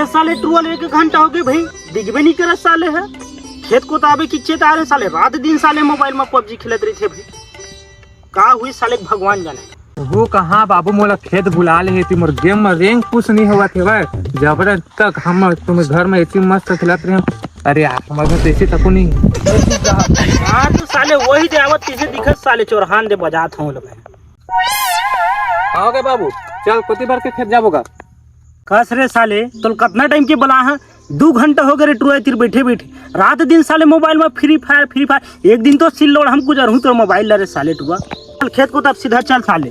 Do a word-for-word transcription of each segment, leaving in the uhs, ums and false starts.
साले टुआ ल एक घंटा होगे भाई, दिखबे नहीं करत साले ह। खेत कोताबे के चेत आ रहे साले, रात दिन साले मोबाइल में पबजी खेलत रहिथे भाई। का हुई साले के भगवान जाने। वो कहाँ बाबू, मोला खेत बुला ले हे, मोर गेम में रैंक पुश नहीं होवत हे भाई। जबरन तक हम तुम्हें घर में इतनी मस्त खेलत रहे। अरे यार, हमर घर तो ऐसे तको नहीं। हाँ तो साले वही दे आवत, किसे दिखत साले चोरहान दे बजात हूँ लोग। आओगे बाबू, चल कोती भर के खेत जाबो गा। कस रे साले, तोल कतना टाइम के बला है? दू घंटा हो गए रे टुआ तीर बैठे बैठे। रात दिन साले मोबाइल में फ्री फायर, फ्री फायर। एक दिन तो सिल लोड़ हम गुजरहूँ तोर मोबाइल ला रे साले टुआ। चल खेत को तब सीधा चल साले।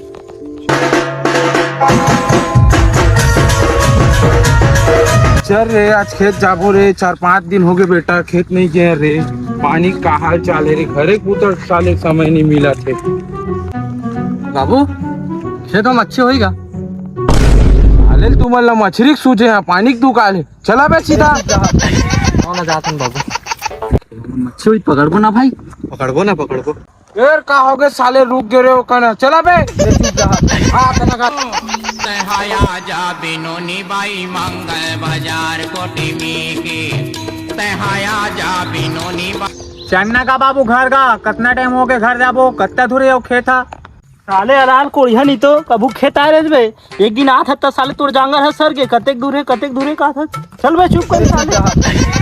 चल रे, आज खेत जाबो रे, चार पाँच दिन हो गए बेटा, खेत नहीं गए रे। पानी का हाल चाल है रे, घरे कुतर साले समय नहीं मिला थे। बाबू, खेत में अच्छी होई गा। साले तुमन ला मछरी के सूझे हैं, पानी के दुकाल है। चला बे सीधा। कौन जात हन बाबू? मच्छी हुई पकड़बो ना भाई। पकड़बो ना, पकड़बो। यार का हो गए साले, रुक गए रे हो कना। चला बे। हाँ, तना का। तैहाया जा बिनोनी बाई मंगल बाजार कोटी में के। तैहाया जा बिनोनी बाई। चलना का बाबू घर का, कतना टाइम हो गए घर जाबो, कतना दूर है वो खेत हा? साले अलाल कोढ़िया नहीं तो कभू खेत आए रहे बे। एक दिन आत हत्ता साले तोर जांगर ह सर के, कतेक दूर है, कतेक दूर है का था। चल बे चुप कर साले।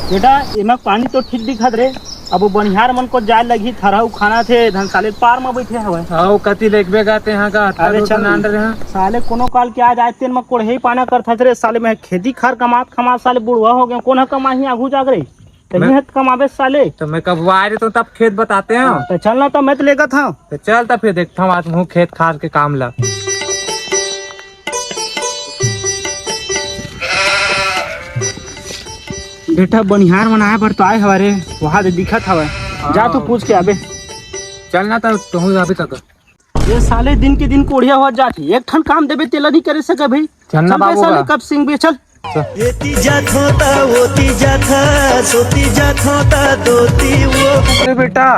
बेटा एमा पानी तो ठीक दिखत रे। अब वो बनिहार मन को जाए लगी, थरहा उखाना थे, धन साले पार में बैठे हवे। आओ कति देखबे गा ते यहाँ का, अरे चल। नान रहे हैं। साले कोनो काल के आ जाए तेन में कोढ़े पाना करत रे साले। मैं खेती खार कमात कमात साले बुढ़वा हो गया, कोन ह कमाही आगू जाग रे। तो मैं ये कमाबे साले। तो मैं कब आए रहे तो तब खेत बताते हैं। तो चल ना, तो मैं तो लेगत हूँ। तो चल तो फिर देखता हूँ आज मुँह खेत खार के काम ला। बेटा बनिहार मन आए बर तो आए हवा रे, वहाँ दे दिखत हवा। जा तू पूछ के आबे। चल ना तो तू अभी तक। ये साले दिन के दिन कोढ़िया होत जात हे, एक ठन काम देबे तेला नहीं करे सके भाई। चल ना चल बे बाबू साले बा। कब सिंह बे चल। एती जात होता, ओती जात हा, सोती जात होता, दोती वो। अरे बेटा,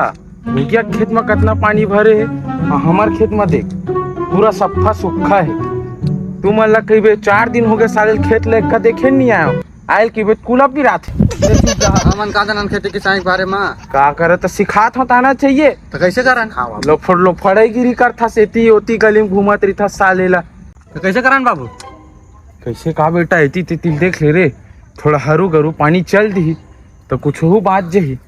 भैया खेत में कितना पानी भरे है, और हमार खेत में देख, पूरा सफा सुखा है। तू मन ला कहिबे चार दिन हो गए साले खेत ले का देखे नहीं आयो। आयल की बेट कुलप भी रात। हमन का जानन खेती किसानी के बारे में। का करे तो सिखात हो ताना चाहिए। तो कैसे करन? लोफड़ लोफड़ाईगिरी करथा, सेती ओती गली में घूमत रहिथा साले ला। तो कैसे करन बाबू? कैसे का बेटा, एती तेती देख ले रे, थोड़ा हरू गरू पानी चल दिही तो कुछ हो बात जही।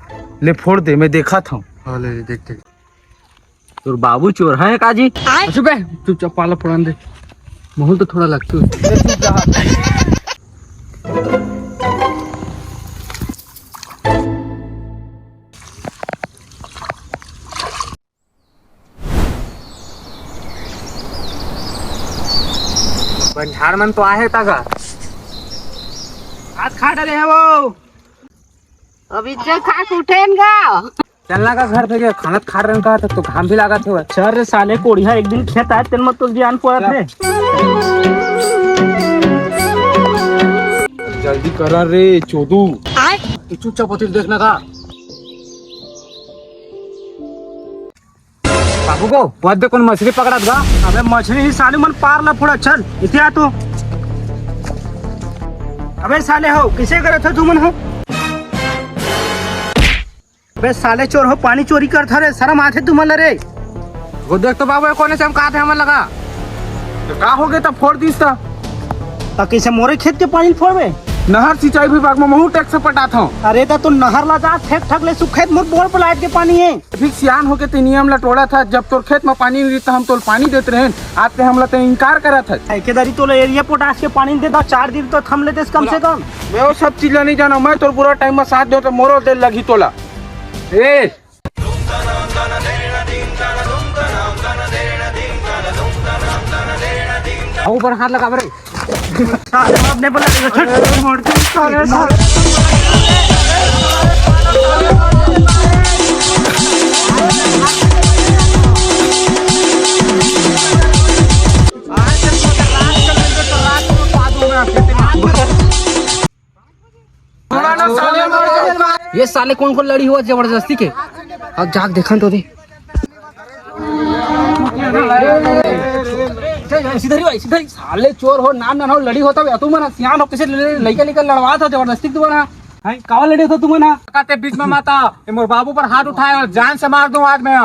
ले फोड़ दे, मैं देखत हूँ। हाँ, ले, ले, देख, देख। तोर बाबू चोर है का जी? आय। चुप बे, चुपचाप पाला फोड़न दे। महूल तो थोड़ा लगतू। बनिहार मन तो आहे ता का? हाथ खा डरे है वो। अभी से खा के उठेन गा। चलना का घर पे के खाना खा रहे का, तो घाम भी लागत हे। चल रे साले कोढ़िया, एक दिन खेत आए तेन मत तो ज्ञान पड़त रे। जल्दी करा रे चोदू। तू चुपचाप होती देखना का। बाबू को पद दे, कौन मछली पकड़त गा? अबे मछली ही साले मन पार ला फोड़ा, चल इतिया तो। अबे साले हो, किसे करत हो तुमन हो? अबे साले चोर हो, पानी चोरी करत हो रे, शर्म आथे तुमन ला रे। वो देख तो बाबू, ये कोने चमकात हे हमन लगा। तो का हो गए तब फोड़ दीस ता? त कइसे मोरे खेत के पानी फोड़बे? नहर सिंचाई विभाग में महू टैक्स पटात हूँ। अरे त तू नहर ला जा, ठेक ठक ले सुखेत मोर बोर प्लाट के पानी है। फिर सियान होके ते नियम ला टोड़ा था, जब तोर खेत में पानी नहीं रहता हम तोल पानी देते रहेन, आज ते हमला ते इनकार करा था। एके दारी तोला एरिया पोटास के पानी दे दा, चार दिन तो थम लेते कम से कम। मैं वो सब चीज ला नहीं जाना, मैं तोर बुरा टाइम में साथ दो तो मोरो दे लगी तोला। ए, ऊपर हाथ लगा रे। साले बाप ने बोला, छोड़, छोड़, छोड़, साले, साले। आज से तो रात चल रही है, तो रात को पादू में आके ये साले कौन कौन लड़ी हुआ जबरदस्ती के? अब जाके देखन तो दे। सीधा ही भाई, सीधा ही। साले चोर हो, नान नान हो, लड़ी होता बे, तुमन सियान हो, कइसे लइका लइका लड़वात हो जबरदस्ती तुमन? हैं, कावा लड़ी होता तुमन? काते बीच में मत आ, ये मोर बाबू पर हाथ उठाए और जान से मार दूं आज मैं।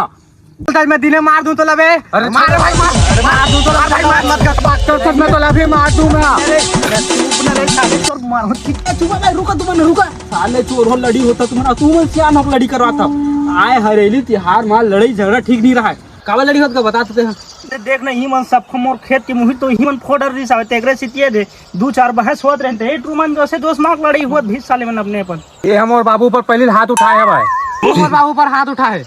आज मैं दिने मार दूं तो लबे। अरे मार भाई, मार। अरे मार दूं तो लबे, मार, मत कर। डॉक्टर साहब, मैं तो लबे मार दूंगा। अरे, अरे, चुप ना रे, साले चोर मार। कितना चुप है, रुका तुमन, रुका। साले चोर हो, लड़ी होता तुमन, तुमन सियान हो, लड़ी करवाता। आए हरेली तिहार मा लड़ाई झगड़ा ठीक नहीं रहा है। कावा लड़ी होत का बता तो दे। अरे देख ना, ही मन सबको मोर खेत के मुही तो ही मन फोड़ रिस आवे, तेकरे सितिये दे दू चार बहस होत रहते। ए टू मन जैसे दोस्त मार लड़ाई होत भी साले मन अपने अपन। ये हम और बाबू पर पहले हाथ उठाए है भाई। मोर बाबू पर हाथ उठाए।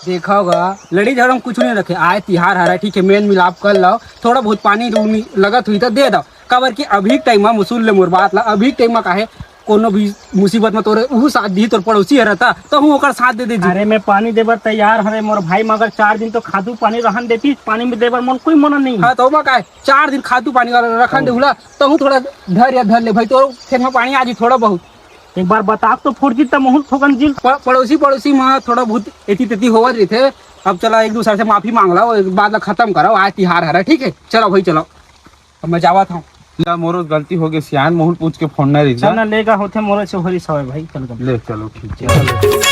देखा होगा, लड़ी झगड़ा में कुछ नहीं रखे। आए तिहार हरा, ठीक है, मेल मिलाप कर लो, थोड़ा बहुत पानी रूनी लगत हुई तो दे दो, काबर कि अभी टाइम में, सुन ले मोर बात ला, अभी टाइम में काहे कोनो भी मुसीबत में तोरे उहू साथ दी, तोर पड़ोसी हरे त, त हूँ ओकर साथ दे दे जी। अरे, मैं पानी देबर तैयार हरे मोर भाई, मगर चार दिन तो खादू पानी रहन देती, पानी में देबर मोर कोई मना नहीं। हाँ, तो मैं काहे चार दिन खादू पानी वाला रखन दे हुला, त हूँ थोड़ा धर या धर ले भाई, तोर खेत में पानी आ जी थोड़ा बहुत। एक बार बता तो फुर्जी त मुहुल ठोकन जी। प-, पड़ोसी, पड़ोसी में थोड़ा बहुत एती तेती होवत रहिथे। अब चला, एक दूसरे से माफी मांग लो, बाद ला खत्म करो, आज तिहार हरे, ठीक है, चलो भाई, चलो। अब मैं जावत हूँ। ला मोरो गलती हो गई, सियान मोहुल पूछ के फोन नहीं रिख चल ना, लेगा होते मोरो से होरी सवे भाई, चल गम। ले चलो, ठीक है।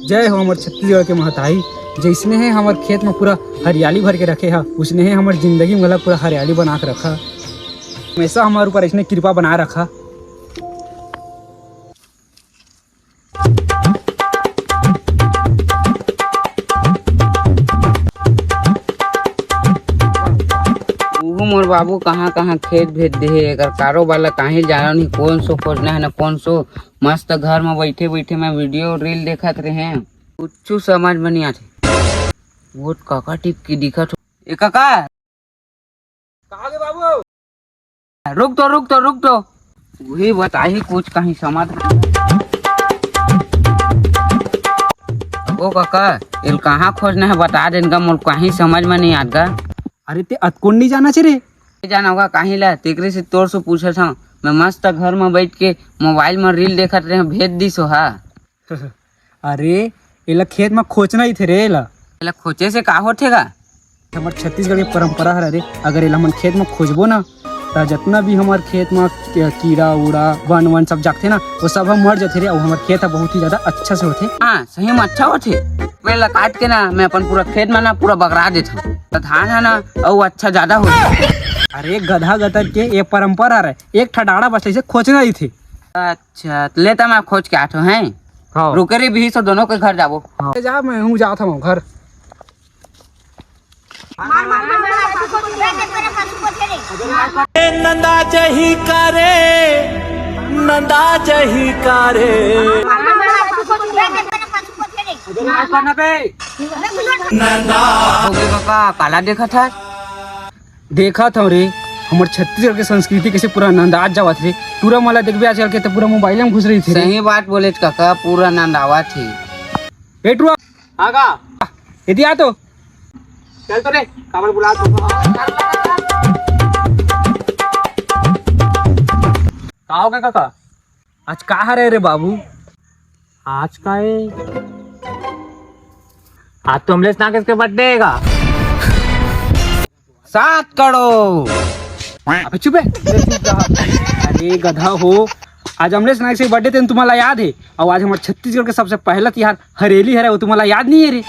जय हो हमर छत्तीसगढ़ के महतारी, जइसने हे हमर खेत म पूरा हरियाली भर के रखे हा, उसने हे हमर जिंदगी म घला पूरा हरियाली बना के रखा। हमेशा हमर ऊपर अइसने कृपा बनाए रखा। उहू मोर बाबू कहाँ-कहाँ खेत भेज देहे, एकर कारोबार ला काहीं जानव नहीं, कोन सो खोजना हे ना कोन सो। मस्त घर म बइठे-बइठे मैं video reel देखत रहें, कुछु समझ म नहीं आथे। वो काका टिप के दिखत हो। ए काका, कहाँ गे बाबू? रुक तो, रुक तो, रुक तो। वही बताही कुछ कहीं समझ। ओ काका, एल कहाँ खोजना हे बता देन गा, मोर कहीं समझ में नहीं आत गा। अरे ते अतकोन नहीं जाना चे रे। नहीं जाना होगा कहीं ला, तेकरे से तोर से पूछत हूँ। मैं मस्त घर में बैठ के mobile में reel देखत रहे, भेज दिस हो हा। अरे, एला खेत म खोचना ही थे रे एला। एला खोचे से का होथे गा? हमर छत्तीसगढ़ के परंपरा हर, अरे, अगर एला हमन खेत म खोजबो ना, त जतना भी हमर खेत म की-, कीड़ा उड़ा, बन वन सब जागथे ना, वो सब ह मर जथे रे। अउ हमर खेत ह बहुत ही ज्यादा अच्छा से होथे। हाँ, सही में अच्छा होथे। मैं एला काट के ना, मैं अपन पूरा खेत म ना पूरा बगरा देथव, त धान ह ना अउ अच्छा ज्यादा होथे। अरे गधा गतर के, ये परंपरा हर, एक ठा डाड़ा बस ऐसे खोचना ही थे। अच्छा, त ले त मैं खोज के आथो हैं। हाँ। रुके रे, बिही सो दोनों के घर जाबो। हाँ। ले जा, मैं हूँ जात हूँ घर। नंदा जही का रे, नंदा जही का रे। नंदा। हो गे काका, काला देखत हस? देखत हव रे, हमर छत्तीसगढ़ के संस्कृति कइसे पूरा नंदात जावत रे। टूरा मन ला देखबे आजकल के त पूरा mobile म घुस रहिथे रे। सही बात बोलेच काका, पूरा नंदावत हे। ए टूरा। हाँ का? एती आ तो। चल तो रे, काबर बुला तो। का हो गे काका? आज का हरे रे बाबू? आज का हे? आज तो अमलेश नागेश के birthday हे गा। सात करोड़। अबे चुप हे। अरे गधा हो, आज अमलेश नागेश के birthday तेन तुम्हारा याद हे? अउ आज हमर छत्तीसगढ़ के सबसे पहला तिहार हरेली हरे, वो तुम्हारा याद नहीं हे रे?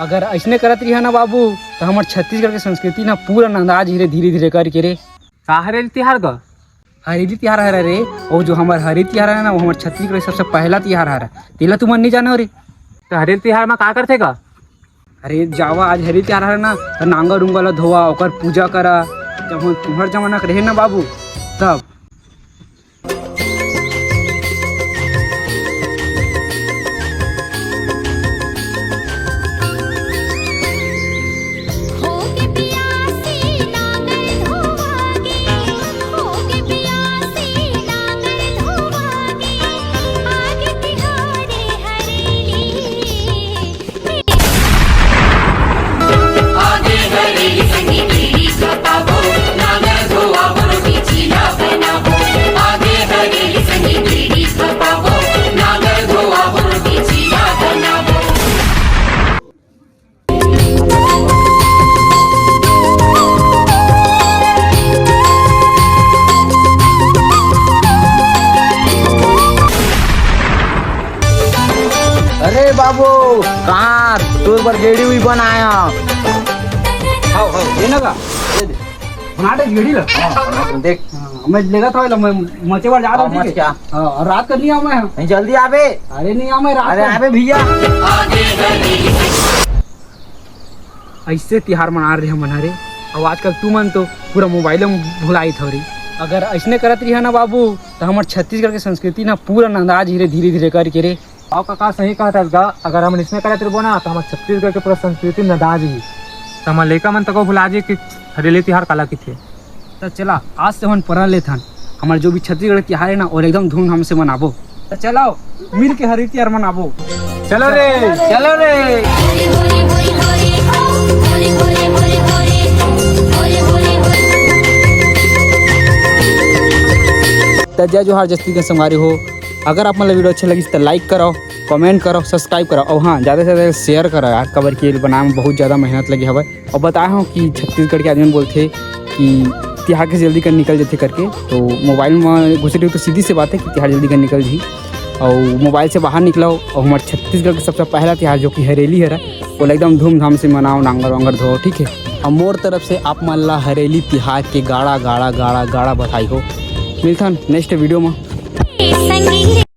अगर अइसने करत रिहा ना बाबू, त हमर छत्तीसगढ़ के संस्कृति ना पूरा नंदा जही रे धीरे धीरे करके रे। का हरेली तिहार गा? हरेली तिहार हरे रे, वो जो हमर हरेली तिहार हरे ना, वो हमर छत्तीसगढ़ के सबसे पहला तिहार हरे। तेला तुमन नहीं जानो रे। त हरेली तिहार म का करथे गा? अरे जावा, आज हरेली तिहार हरे ना, त नांगर उंगर ला धोवा, ओकर पूजा करा, जब हम तुम्हर जमाना के रहे ना बाबू, तब। अरे बाबू, कहाँ तोर बर गेड़ी हुई बनाया? हाव, हाव, ये ना का? ये दे। बना दे गेड़ी ला। हाँ, बना दे, देख। हाँ, मैं लेगा था, मैं मचे बार जा रहा हाँ, हूँ, ठीक मच है? क्या? हाँ, और रात कर नहीं आऊँ मैं। नहीं, जल्दी आबे। अरे नहीं आऊँ मैं रात अरे कर। आबे भैया। ऐसे तिहार मना रहे हमन हरे, और आजकल तू मन तो पूरा मोबाइल में भुलाइत हो रे। अगर ऐसने करत रहिया ना बाबू, तो हमार छत्तीसगढ़ के संस्कृति ना पूरा नंदा धीरे धीरे धीरे करके रे। अउ कका सही कहत हस गा, अगर हमन इसने करत रहिबो ना, त हमर छत्तीसगढ़ के पूरा संस्कृति नंदा जही। त हमर लइका मन तको भुला जही कि हरेली तिहार काला किथे। त चला, आज से हमन प्रण लेथन, हमर जो भी छत्तीसगढ़ के तिहार है ना, और एकदम धूमधाम से मनाबो। त चलो, मिल के हरेली तिहार मनाबो। चलो रे। चलो रे। त जय जोहार, जय छत्तीसगढ़ संगवारी हो। अगर आप मन ला वीडियो अच्छा लगिस त लाइक करव, कमेंट करव, सब्सक्राइब करव, और हाँ, ज़्यादा से ज़्यादा शेयर करव यार, काबर कि ये बनाए में बहुत ज़्यादा मेहनत लगे हवय। और बताए हूँ कि छत्तीसगढ़ के आदमी मन बोलथे कि तिहार के जल्दी कर निकल जथे करके, तो मोबाइल में घुसे रहियो तो सीधी सी बात है कि तिहार जल्दी कर निकल जही। और मोबाइल से बाहर निकलो और हमारे छत्तीसगढ़ के सबसे पहला तिहार जो कि हरेली हरा, वो एकदम धूमधाम से मनाओ, नांगर वांगर धो, ठीक है। और मोर तरफ से आप मन ला हरेली तिहार के गाड़ा गाड़ा गाड़ा गाड़ा बधाई हो। मिलथन नेक्स्ट वीडियो में। संगीत